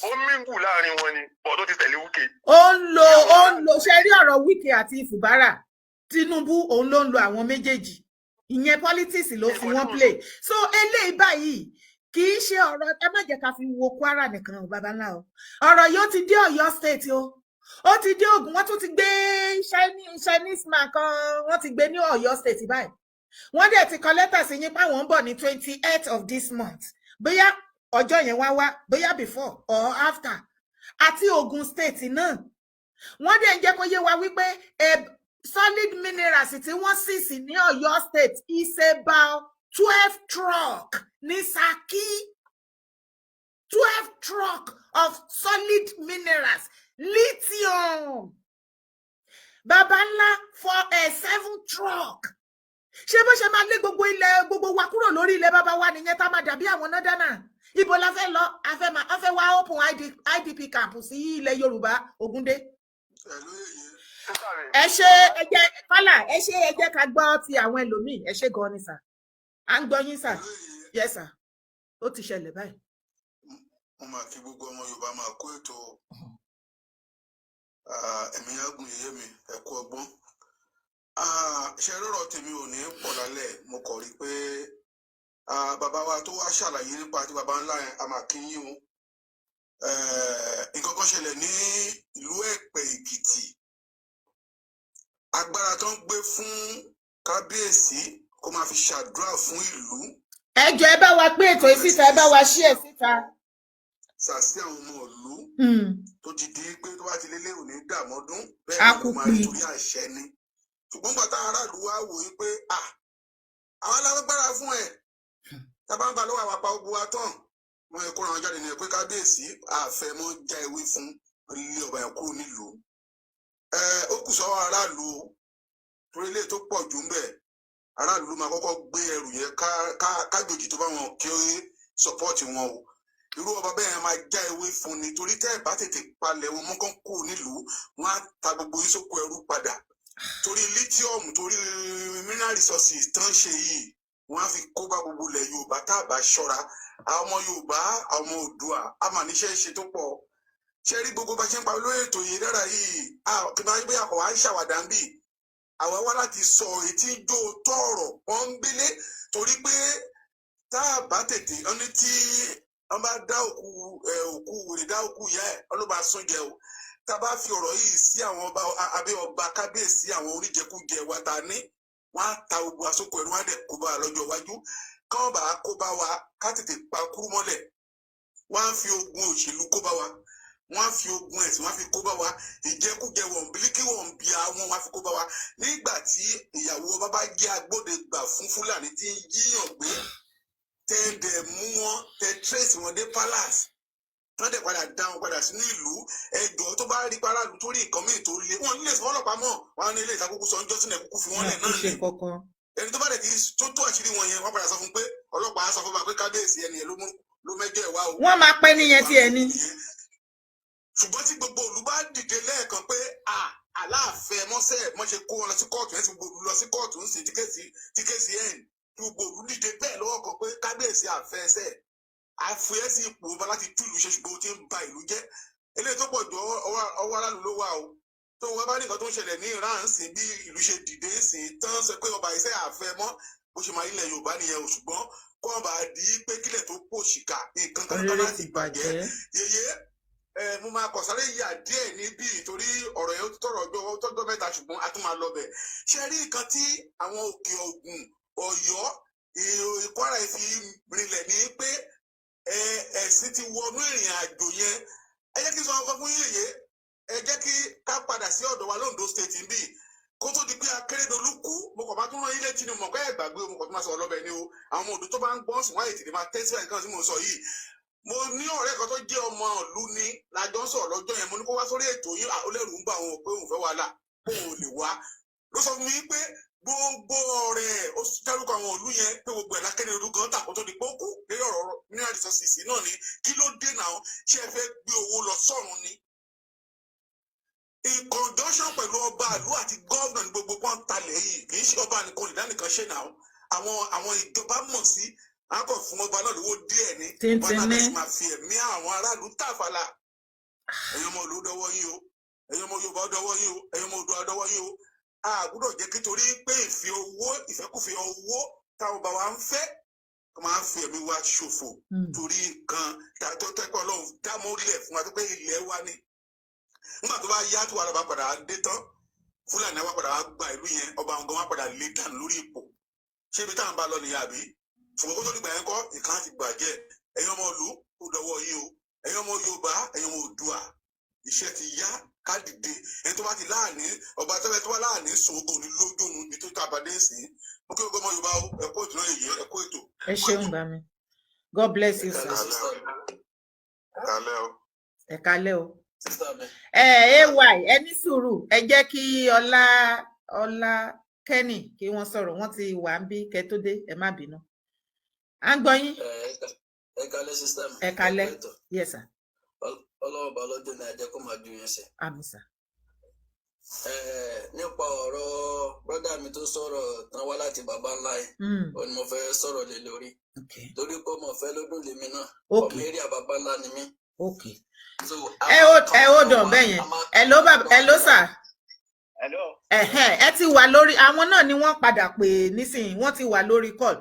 ó mingle láàrin wọn ni bọ̀ tó ti tẹ̀lé Wike. Ó ń lo ṣe rí ọ̀rọ̀ Wike àti Fubara, Tinubu òun ló ń lo àwọn méjèèjì. Ìyẹn politics ló fi wọ́n play. So eléyìí báyìí kì í ṣe ọ̀rọ̀, ẹ má jẹ́ ká fi wo Kwara nìkan o, baba ńlá o. Ọ̀rọ̀ yìí, ó ti dé Ọ̀yọ́ State o, ó ti dé Ògùn. Wọ́n tún ti gbé Chinese man kan, wọ́n ti gbé ní Ọ̀yọ́ State báyìí. Wọ́n dẹ̀ ti kọ lẹ́tà sí yín páwọn ń bọ̀ ní 28th of this month. Bóyá ọjọ́ yẹn wá wá, bóyá before or after. Àti Ògùn State náà, wọ́n dẹ̀ ń jẹ́ kó yé wa wípé solid minerals tí wọ́n sì ní Ọ̀yọ́ State is about 12 truck ní Ṣakí. 12 truck of solid minerals, lithium, baba ńlá, for a seven truck. Ṣé bó ṣe máa lé gbogbo ilẹ̀ gbogbo wa kúrò lórí ilẹ̀ bàbá wa nìyẹn, tá máa dàbí àwọn nọ́dánà? Ibo la fẹ́ lọ? A fẹ́ máa, a fẹ́ wá open IDP camp sí ilẹ̀ Yorùbá. Ògúndé, ẹ ṣe, ẹ jẹ́ kọ́là, ẹ ṣe, ẹ jẹ́ ká gbọ́ ti àwọn ẹlòmíì. Ẹ ṣe gan ni sà, à ń gbọ́ yín sà. Yes sà, ó ti ṣẹlẹ̀ báyìí. Mo máa kí gbogbo ọmọ Yorùbá, máa kó ètò ẹ̀mí ágùn yẹyẹ mi, ẹ kú ọgbọ́n. Ṣe rọrọ tèmi ò ní pọ̀ lálẹ́. Mo kọ̀ rí pé bàbá wa tó wá ṣàlàyé nípa ti bàbá ńlá yẹn, a máa kí yín o. Nǹkan kan ṣẹlẹ̀ ní ìlú Ẹ̀pẹ́ Èkìtì. Agbára tó ń gbé fún kábíyèsí kó máa fi ṣàdúrà fún ìlú. Ẹ jọ̀ọ́, ẹ bá wa pín ètò yìí síta, ẹ bá wa share síta. Sàsí àwọn ọmọ ìlú tó ti di pé tó bá ti lélẹ̀ òní dàmọ́dún bẹ́ẹ̀ ni kò máa rí Akúpi. Torí àṣẹ ni. Ṣùgbọ́n gbàtà aráàlú wa wò ó pé à àwọn alágbára fún ẹ, tábà ń ba lọ́wọ́ àwọn apá ogun wa tán, wọn yẹ kó ra wọn jáde ní ẹ pé kábíyèsí àfẹmọ́ já ewé fún ilé ọba yẹn kúrò nílùú. Ẹ ó kù sọ́wọ́ aráàlú o, torí ilé tó pọ̀ jù ń bẹ̀, aráàlú ló máa kọ́kọ́ gbé ẹrù yẹn kájòjì tó bá wọn kí ó support wọn o. Irú ọba bẹ́ẹ̀ yẹn máa já ewé fún ni, torí tẹ́ ẹ̀ bá tètè palẹ̀ wọn mọ́kàn kúrò nílùú, wọn á ta gbogbo yín sóko ẹrú padà, torí lithium, torí mineral resources tán ṣe yìí, wọn á fi kó bá gbogbo ilẹ̀ Yorùbá tá a bá ṣọ́ra. Àwọn ọmọ Yorùbá, àwọn ọmọ Oòduà, a mà níṣẹ́ ṣe tó pọ̀. Ṣé rí gbogbo bá ṣe ń pa lórí ètò yìí dára yìí, kí n máa gbé àkọ́wá ń ṣàwàdà ń bì, àwa wá láti sọ èyí tí ń jó tọ̀rọ̀ pọ́nbélé, torí pé tá a bá tètè ọ́n ní tí wọ́n bá dá òkú ẹ̀, òkú wèrè dá òkú ìyá ẹ̀, wọ́n ló máa sún jẹ o. Tá a bá fi ọ̀rọ̀ yìí sí àwọn ọba, abẹ́ ọba kábíyèsí, àwọn oníjẹkújẹ wa ta ní, wọ́n á ta gbogbo asóko ẹ̀rú, wọ́n á dẹ̀ kó bá wa lọ́jọ́ iwájú. Káwọn bá kó bá wa, ká tètè pa kúrú mọ́lẹ̀. Wọ́n á fi ogun òṣèlú kó bá wa, wọ́n á fi ogun ẹ̀sìn, wọ́n á fi kó bá wa, ìjẹkújẹ wọ̀nbílíkì wọ̀nbí àwọn, wọ́n á fi kó bá wa. Nígbà tí ìyàwó ọba bá jẹ́ agbódegbà fún Fúlàní tí ń jíyàn gbé, tẹ́ dẹ̀ mú wọn, tẹ́ trace wọn dé palace, tán dẹ̀ padà dá wọn padà sínú ìlú, ẹjọ́ tó bá rí paráàlú tó rí nǹkan míì tó lé wọn nílé ìfọwọ́lọ́pàá mọ̀ wọn á ní ilé ìtakùkù sọ ń jọ́sìn ẹ̀kúkú fi wọ́n lẹ̀ Kò náà ṣe ni. kankan. Ẹni tó bá dẹ̀ ti tó àṣírí wọn yẹn, wọ́n padà sọ fún pé ọlọ́pàá á sọ fún wa pé kábíyèsí, ẹni yẹn ló mú ló mẹ́jọ ẹ̀ wá o. Wọ́n máa pẹ́ níyẹn tí ẹ ní. Ṣùgbọ́n tí gbogbo ìlú bá dìde lẹ́ẹ̀kan pé à aláàfẹ́ mọ́sẹ̀ mọ́ṣe kó wọn lọ sí kóòtù yẹn, tí gbogbo ìlú lọ sí kóòtù ń sìn, tí case ẹ̀ tí gbogbo ìlú dìde bẹ́ẹ̀ lọ́wọ́ kan pé kábíyèsí, àfẹ́sẹ̀ àfẹ́ sí ipò ọba láti tú ìlú ṣe, ṣùgbọ́n ó ti ń ba ìlú jẹ́. Eléyìí tó pọ̀ jù, ọwọ́ aráàlú ló wà o. Tó wọn bá ní nǹkan tó ń ṣẹlẹ̀ ní Iran sìn, bí ìlú ṣe dìde sìn tán, sọ pé ọba iṣẹ́ àfẹ́ mọ́, bó ṣe máa ilẹ̀ Yorùbá nìyẹn o. Ṣùgbọ́n kó wọn bá di pé kílẹ̀ tó pò ṣìkà nǹkan kan tó Rere láti ti bàjẹ́. bàjẹ́. Yeye ẹ, mo máa kọ̀ sáré yà díẹ̀ níbí torí ọ̀rọ̀ yẹn ó tọrọ ọjọ́ tọ́jọ́ mẹ́ta, ṣùgbọ́n a tún máa lọ bẹ̀. Ṣe rí nǹkan tí àwọn Òkè Ògùn, Ọ̀yọ́, Kwara yìí fi rinlẹ̀ ní pé ẹ̀sìn ti wọnú ìrìn àjò yẹn. Ẹ jẹ́ kí n sọ ọkọ fún yèyé. Ẹ jẹ́ kí ká padà sí ọ̀dọ̀ wa lóńdó State níbí kó tó di pé Akérèdọ́lù kú. Mo kàn máa tún rán yín létí ni, mo mọ̀ pé ẹ gbàgbé o, mo kàn tún máa sọ̀rọ̀ lọ́bẹ̀ ni o. Àwọn ọmọ òdò tó bá ń gbọ́n sùn wáyé tètè máa tẹ́sí kan tí mo sọ yìí. Mo ní ọ̀rẹ́ kan tó jẹ́ ọmọ ìlú ni, lájọ ń sọ̀rọ̀ lọ́jọ́ yẹn. Mo ní kó wá sórí ètò yìí, ó lẹ́rù ń bà wọn pé òun fẹ́ wàhálà, òun ò lè wá. Ló sọ fún mi pé gbogbo ọ̀rẹ́, ó dárúkọ àwọn ìlú yẹn, pé gbogbo ẹ̀ l'Akérédolú gan tà kó tó di pé ó kú, lórí ọ̀rọ̀ mineral resources náà ni. Kí ló dé náà? Ṣé ẹ fẹ́ gbé owó lọ sọ́run ni? In conjunction pẹ̀lú ọba ìlú àti gómìnà ní gbogbo wọn talẹ̀ yìí. Kì í ṣe ọba nìkan lè dá nìkan ṣe náà. Àwọn ìjọba mọ̀ sí akọ̀ fún ọba náà lówó díẹ̀ ni wọn náà Tíntínní. bẹ̀rẹ̀ sí máa fi ẹ̀mí àwọn aráàlú tàfàlà. Ẹ̀yin ọmọ ìlú, dọwọ́ yín o. Ẹ̀yin ọmọ Yorùbá, dọwọ́ yín o. Ẹ̀yin ọmọ Oòduà, dọwọ́ yín o. A gbọ́dọ̀ jẹ́ kí torí pé ìfẹ́ owó, ìfẹ́kùfẹ́ owó táwọn bàbá ń fẹ́, kó máa ń fi ẹ̀mí wa ṣòfò torí nǹkan tó tẹ́pẹ́ Ọlọ́run dámọ́lẹ̀ fún wa, tó pé ilẹ̀ wa ni. Nígbà tó bá yá, tó wà lọ́ba padà dé tán, Fúlàní wa padà wá gba ìlú yẹn, ọba àwọn gan wa padà lé dànù lórí ipò. Ṣé ibi táwọn bá lọ nìyẹn àbí? Ṣùgbọ́n kó tó dìgbà yẹn kọ́, ìkan ti bàjẹ́. Ẹ̀yin ọmọ ìlú, ó dọwọ́ yín o. Ẹ̀yin ọmọ Yorùbá, ẹ̀yin ọmọ Oòduà, iṣẹ́ ti yá, ká dìde. Ẹni tó bá ti láàní ọba tó bá láàní sùn ogun ní lójú òun ibi tó tàbádé sí. Mo kí gbogbo ọmọ Yorùbá o. Ẹ kú ètò náà yèyé, ẹ kú ètò. Ẹ ṣeun bá mi, God bless you, sir. Kálẹ́ o. Ẹ kálẹ́ o. Ẹ ay, ẹ ní sùúrù, ẹ jẹ́ kí Ọlá, Ọlá Kenny, kí wọ́n sọ̀rọ̀. Wọ́n ti wà ń bí kẹ́ tó dé, ẹ má bínú, à ń gbọ́ yín. Ẹ kálẹ́, sister mi. Ẹ kálẹ́, yes sir. Ọlọ́run bá lọ́jọ́ ní ajẹ́ kó máa ju yẹn sẹ́. Àmín sir. Nípa ọ̀rọ̀ brother mi tó sọ̀rọ̀ tán wá láti bàbá ńlá yẹn, ó ní mo fẹ́ sọ̀rọ̀ lé lórí, torí pé ọmọ ọ̀fẹ́ lódún lèmi náà, ọmọ eré bàbá ńlá ni mí. Ẹ ó ẹ ó dàn bẹ́ẹ̀ yẹn. Ẹ ló bàbá, ẹ ló sà. Hello. Ẹ̀hẹ́n, ẹ ti wà lórí àwọn náà ni wọ́n padà pè nísìnyí, wọ́n ti wà lórí call.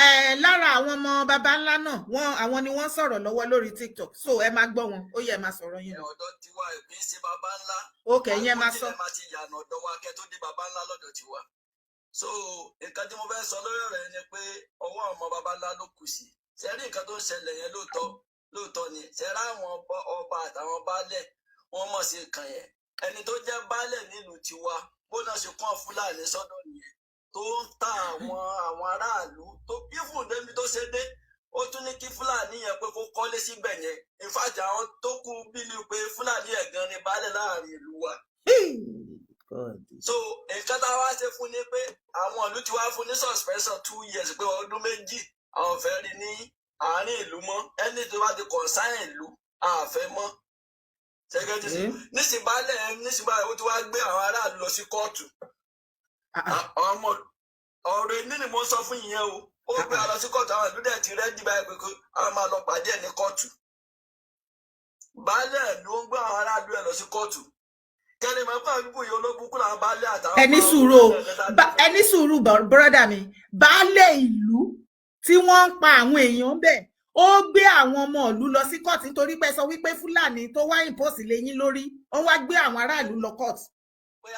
Ẹ lára àwọn ọmọ baba ńlá náà, wọ́n àwọn ni wọ́n sọ̀rọ̀ lọ́wọ́ lórí TikTok, so ẹ máa gbọ́ wọn. Ó yẹ, ẹ máa sọ̀rọ̀ yín lọ. Ọ̀dọ̀ tiwa ìpín ṣe bàbá ńlá. Ok, ẹ̀yin ẹ máa sọ. Àgbọ̀tìlẹ̀ máa ti yànà ọ̀dọ̀ wa kẹ́ tó dé bàbá ńlá lọ́dọ̀ tiwa. So nǹkan tí mo fẹ́ sọ lórí ọ̀rọ̀ yẹn ni pé ọwọ́ ọmọ baba ńlá ló kù sí. Ṣe rí nǹkan tó ń ṣẹlẹ̀ yẹn lóòótọ́. Lóòótọ́ ni. Ṣe ráwọn ọba àtàwọn baálẹ̀, wọ́n mọ̀ sí nǹkan yẹn. Ẹni tó jẹ́ baálẹ̀ nílùú tiwa, bó náà ṣe kán Fúlàní sọ́dọ̀ nìyẹn, tó ń ta àwọn aráàlú, tó ífún débi tó ṣe dé, ó tún ní kí Fúlàní yẹn pé kó kọ́lé síbẹ̀ yẹn. In fact, àwọn tó kú bílí pé Fúlàní ẹ̀ gan ni baálẹ̀ láàrin ìlú wa. So nǹkan tá a wá ṣe fún ni pé àwọn ìlú ti wá fún ní suspension 2 years, pé ọdún 2 àwọn fẹ́ rí ní àárín ìlú mọ́. Ẹni tó bá ti concern ìlú, àfẹ́ mọ́. Ṣẹ́gẹ́tì nísìnyí, baálẹ̀ nísìnyí baálẹ̀, ó ti wá gbé àwọn aráàlú lọ sí kóòtù. Ọmọ ọ̀rọ̀ ẹni ni mo sọ fún yìnyẹn o. Ó gbé wa lọ sí kóòtù. Àwọn ìlú dẹ̀ ti ready báyìí pé àwọn máa lọ pàdé ẹ̀ ní kóòtù. Baálẹ̀ ló ń gbé àwọn aráàlú ẹ̀ lọ sí kóòtù. Kẹ́lẹ́ mọ̀ pé àwọn bíbù yìí, olóbùkún làwọn baálẹ̀ àtàwọn. Ẹni sùúrù o, ẹni sùúrù, brother mi. Baálé ìlú tí wọ́n ń pa àwọn èèyàn bẹ́ẹ̀, ó gbé àwọn ọmọ ìlú lọ sí kóòtù nítorí pé sọ wípé Fúlàní tó wá impose lé yín lórí, ó wá gbé àwọn aráàlú lọ kóòtù. Pé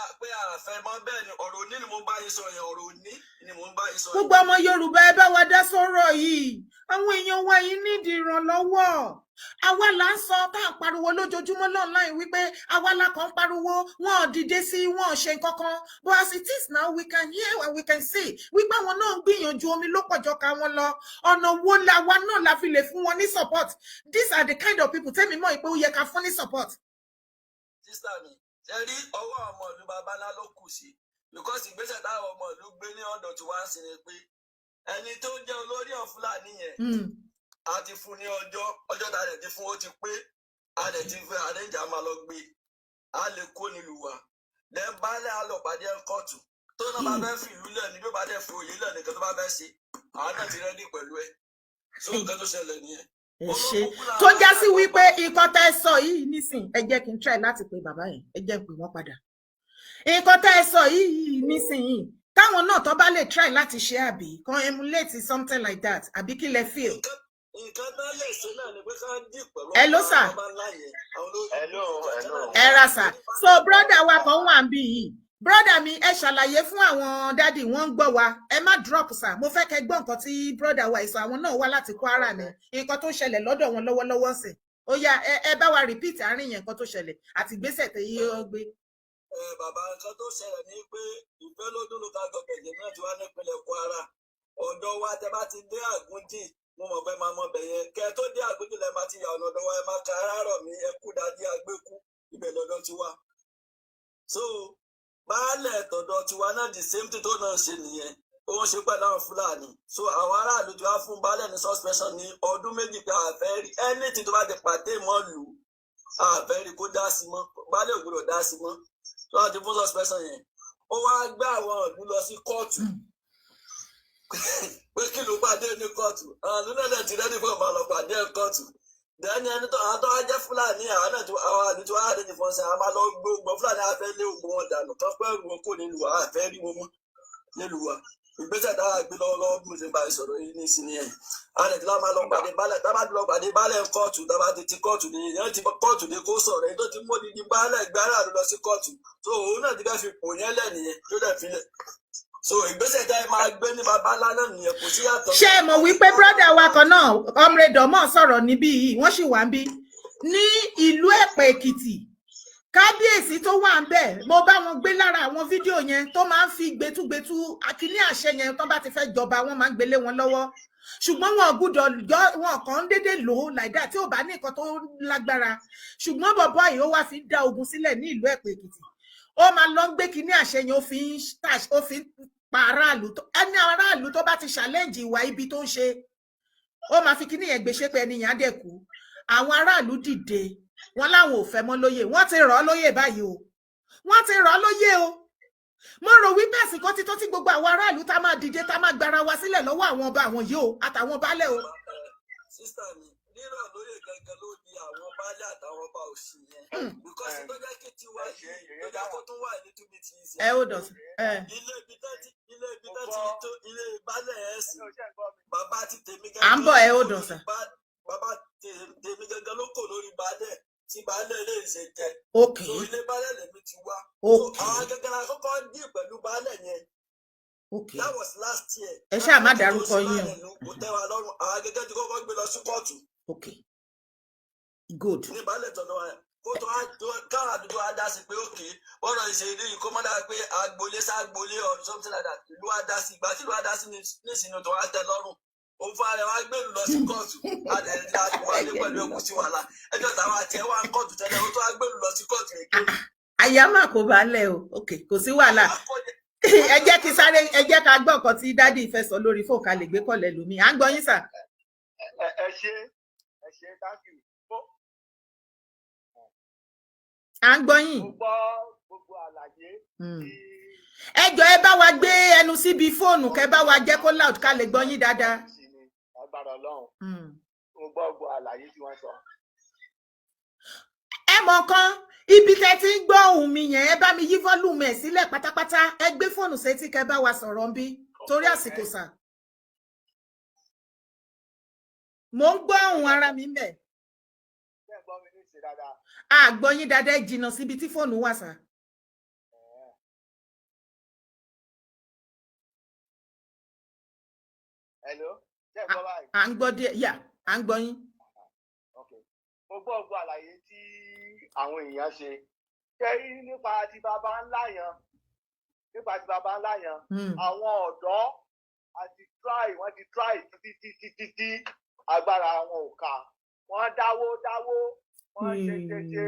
àfẹ́ mọ́. Bẹ́ẹ̀ ni, ọ̀rọ̀ òní ni mo bá yín sọ yẹn, ọ̀rọ̀ òní ni mo bá yín sọ yẹn. Gbogbo ọmọ Yorùbá, ẹ bá wa dá sọ̀rọ̀ yìí. Àwọn èèyàn wa yìí nídìí ìrànlọ́wọ́. Àwa là ń sọ tá à ń pariwo lójoojúmọ́ online wípé àwa la kàn ń pariwo, wọn ò dìde sí, wọn ò ṣe nǹkan kan. But as it is now, we can hear and we can see wípé àwọn náà ń gbìyànjú. Omi ló pọ̀jọ ká wọn lọ. Ọ̀nà wo làwa náà la fi lè fún wọn ní support? These are the kind of people tẹ́mi mọ̀ pé ó yẹ ká fún ní support. Sister mi, ṣe rí ọwọ́ ọmọ ìlú babalá ló kù sí, because ìgbésẹ̀ táwọn ọmọ ìlú gbé ní ọ̀dọ̀ tí wá ń sin ni pé ẹni tó jẹ́ olórí ọ̀ Fúlàní yẹn, a ti fún ní ọjọ́. Ọjọ́ tá a lè ti fún, ó ti pé. A lè ti fẹ́ àrẹ́jà máa lọ gbé, a lè kó nílùú wa. Lẹ́ baálẹ̀ á lọ pàdé ẹ̀ kóòtù. Tó náà bá fẹ́ fi ìlú lẹ̀ ní, bí ó bá dẹ̀ fi òye lẹ̀ nìkan tó bá fẹ́ ṣe, àwọn náà ti ready pẹ̀lú ẹ̀. So nǹkan tó ṣẹlẹ̀ nìyẹn. Ẹ ṣe. Tó já sí wípé nǹkan tẹ́ sọ yìí nísìn, ẹ jẹ́ kí n try láti pe bàbá yẹn, ẹ jẹ́ n pè wọ́n padà. Nǹkan tẹ́ sọ yìí nísìnyìí, táwọn náà tó bá lè try láti ṣe, àbí kan emulate something like that, àbí kí lẹ feel? Nǹkan tó lè ṣe náà ni pé ká dì pẹ̀lú Hello, sir. ọba ńlá yẹn. Àwọn olórí Hello, hello. Ẹ ra sà. So brother wa kan wà ń bí yìí. Brother mi, ẹ ṣàlàyé fún àwọn daddy, wọ́n ń gbọ́ wa. Ẹ má drop, sir. Mo fẹ́ kẹ́ gbọ́ nǹkan tí brother wa ìsọ. Àwọn náà wá láti Kwara ni. Nǹkan tó ń ṣẹlẹ̀ lọ́dọ̀ wọn lọ́wọ́lọ́wọ́ sìn, ó yá, ẹ bá wa repeat àárín yẹn, nǹkan tó ṣẹlẹ̀ àti ìgbésẹ̀ tẹ yí ó gbé. Ẹ bàbá, nǹkan tó ṣẹlẹ̀ ni pé Ìfẹ́lódùn Local Government náà ti wá nípínlẹ̀ Kwara. Ọ̀dọ̀ wa, tẹ bá ti dé Àgúnjì, mo mọ̀ pé máa mọ̀ bẹ̀ yẹn. Kẹ tó dé Àgúnjì lẹ máa ti yà ọ̀nà ọ̀dọ̀ wa. Ẹ máa ka arárọ̀ mi, ẹ kú dájí agbékú, ibẹ̀ lọ́dọ̀ ti wá. So baálẹ̀ tọ̀dọ̀ tiwa náà, the same thing tó náà ṣe nìyẹn, ó ń ṣe pẹ̀lú àwọn Fúlàní. So àwọn aráàlú ti wá fún baálẹ̀ ní suspension ní ọdún 2 pé àfẹ́ rí anything tó bá ti pàdé mọ́ lù ú, àfẹ́ rí kó dá sí mọ́. Baálẹ̀ ò gbọdọ̀ dá sí mọ́. Tó wá ti fún suspension yẹn, ó wá gbé àwọn ìlú lọ sí kóòtù pé kí ló pàdé ní kóòtù. Àwọn ìlú náà dẹ̀ ti ready fún ọmọ lọ pàdé ní kóòtù. Dẹ́ni ẹni tó àwọn tó wá jẹ́ Fúlàní, àwọn náà tó àwọn àlù tó wá dé ní fọ́nṣẹ́, àwọn máa lọ gbogbo Fúlàní, àfẹ́ lé ògbó wọn dànù, kán pẹ́ wọn kò nílùú wa, àfẹ́ rí wọn mọ́ nílùú wa. Ìgbésẹ̀ táwa gbé lọ́wọ́lọ́wọ́ bí mo ṣe bá a sọ̀rọ̀ yìí ní ìsinmi yẹn, a lè ti lọ́ máa lọ pàdé baálẹ̀. Tá a bá ti lọ pàdé baálẹ̀ kóòtù, tá a bá ti ti kóòtù ní ìyẹn ti kóòtù ní kó sọ̀rọ̀. Èyí tó ti mú odidi baálẹ̀ gbára lọ sí kóòtù, tó òun náà ti fẹ́ fi pò yẹn lẹ̀ nìyẹn, tó dẹ̀ fi lẹ̀. So ìgbésẹ̀ tá ẹ máa gbé ní babalá náà nìyẹn, kò sí yàtọ̀. Ṣé ẹ mọ̀ wípé brother wa kan náà, ọmọrẹdọmọ, sọ̀rọ̀ níbí yìí? Wọ́n sì wà ń bí ní ìlú Ẹ̀pẹ́ Èkìtì. Kábíyèsí tó wà ń bẹ̀, mo bá wọn gbé lára àwọn fídíò yẹn tó máa ń fi gbẹtúgbẹtú akíní àṣẹ yẹn. Tó bá ti fẹ́ jọba, wọ́n máa ń gbélé wọn lọ́wọ́, ṣùgbọ́n wọn ò gbúdọ̀ yọ, wọn kàn ń dédé lò ó like that tí ò bá ní nǹkan tó lágbára. Ṣùgbọ́n bọ̀bọ́ yìí, ó wá fi dá ogun sílẹ̀ ní ìlú Ẹ̀pẹ́ Èkìtì. Ó máa lọ ń gbé kíní àṣẹ yẹn, ó fi ń pa aráàlú tó ẹni aráàlú tó bá ti challenge ìwà ibi tó ń ṣe, ó máa fi kíní yẹn gbèsè pé ẹni yẹn á dẹ̀ kú. Àwọn aráàlú dìde, wọn láwọn ò fẹ́ mọ́ lóyè. Wọ́n ti rọ̀ ọ́ lóyè báyìí o, wọ́n ti rọ̀ ọ́ lóyè o. Mo rò wípé àsìkò ti tó tí gbogbo àwọn aráàlú tá máa dìde, tá máa gbára wa sílẹ̀ lọ́wọ́ àwọn ọba àwọn yìí o, àtàwọn baálẹ̀ o. Sister mi, rírọ̀ lóyè gangan ló di àwọn baálé àtàwọn ọba òsì yẹn, because tó jẹ́ kí tiwa yìí tó jẹ́ kó tún wà ní túbi tí í ṣe. Ẹ ó dọ̀ ẹ. Ilé ibi tán ti tó ilé baálé ẹ̀ sí, bàbá ti tèmi À ń bọ̀, ẹ ó dọ̀ sà. Bàbá tèmi gangan ló kò lórí baálé tí baálé lè ṣe jẹ. So ilé baálé lèmi ti wá. So àwọn gangan la kọ́kọ́ dì pẹ̀lú baálé yẹn. That was last year. Ẹ ṣáà má dárúkọ yín o. Kò tẹ́ wa lọ́rùn. Àwọn gẹ́gẹ́ tí kọ́kọ́ gbé lọ sí kóòtù. Good. Ní baálẹ̀ tọ̀dọ̀ wa kó tó wá káwọn àdúgbò á dá sí pé òkè bọ́rọ̀ ìṣe ilé yìí kó mọ́ dáa pé agboolé ságboolé or something like that. Ìlú á dá sí, ìgbà tí ìlú á dá sí nísìnyí tó wá tẹ́ lọ́rùn, òun fún ara rẹ̀ wá gbèrú lọ sí kóòtù, àwálé pẹ̀lú ẹkú sí wàhálà ẹjọ́ táwọn àti ẹ̀ wá ń kóòtù tẹ́lẹ̀, ó tó wá gbèrú lọ sí kóòtù èké. Àyà má kó baálẹ̀ o. Ok, kò sí wàhálà. Ẹ jẹ́ kí sáré, ẹ jẹ́ ká gbọ́ nǹkan tí daddy fẹ́ sọ lórí fóònù ká lè gbé kọ̀lẹ̀ lómi. À ń gbọ́ yín, sir. Ẹ ṣé, ẹ ṣé, thank you. À ń gbọ́ yín. Mo gbọ́ gbogbo àlàyé tí Ẹ jọ̀ọ́, ẹ bá wa gbé ẹnu síbi fóònù, kẹ́ bá wa jẹ́ kó loud ká lè gbọ́ yín dáadáa. Sí ni agbára Ọlọ́run. Mo gbọ́ gbogbo àlàyé tí wọ́n sọ. Ẹ mọ̀ kan, ibi tẹ́ ti ń gbọ́ ohùn mi yẹn, ẹ bá mi yí volume ẹ̀ sílẹ̀ pátápátá. Ẹ gbé fóònù sétí kẹ́ bá wa sọ̀rọ̀ ń bí torí àsìkò, sir. Mò ń gbọ́ ohùn ara mi ń bẹ̀. Ṣé ẹ gbọ́ mi ní ìṣe dáadáa? A gbọ́ yín dáadáa, ẹ jìnnà síbi tí fóònù wà, sir. Hello, ṣé ẹ gbọ́ báyìí? À ń gbọ́ díẹ̀ yà, à ń gbọ́ yín. Okay. Mo gbọ́ gbogbo àlàyé tí àwọn èèyàn ṣe. Ṣé rí nípa ti baba ńlá yẹn? Nípa ti baba ńlá yẹn, àwọn ọ̀dọ́ àti try, wọ́n ti try títí títí títí, agbára wọn ò ká. Wọ́n dáwó dáwó, wọ́n ṣe ṣe ṣe,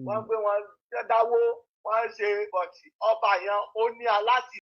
wọ́n gbé wọn dáwó, wọ́n ṣe, but ọba yẹn ó ní alátìlẹ́yìn.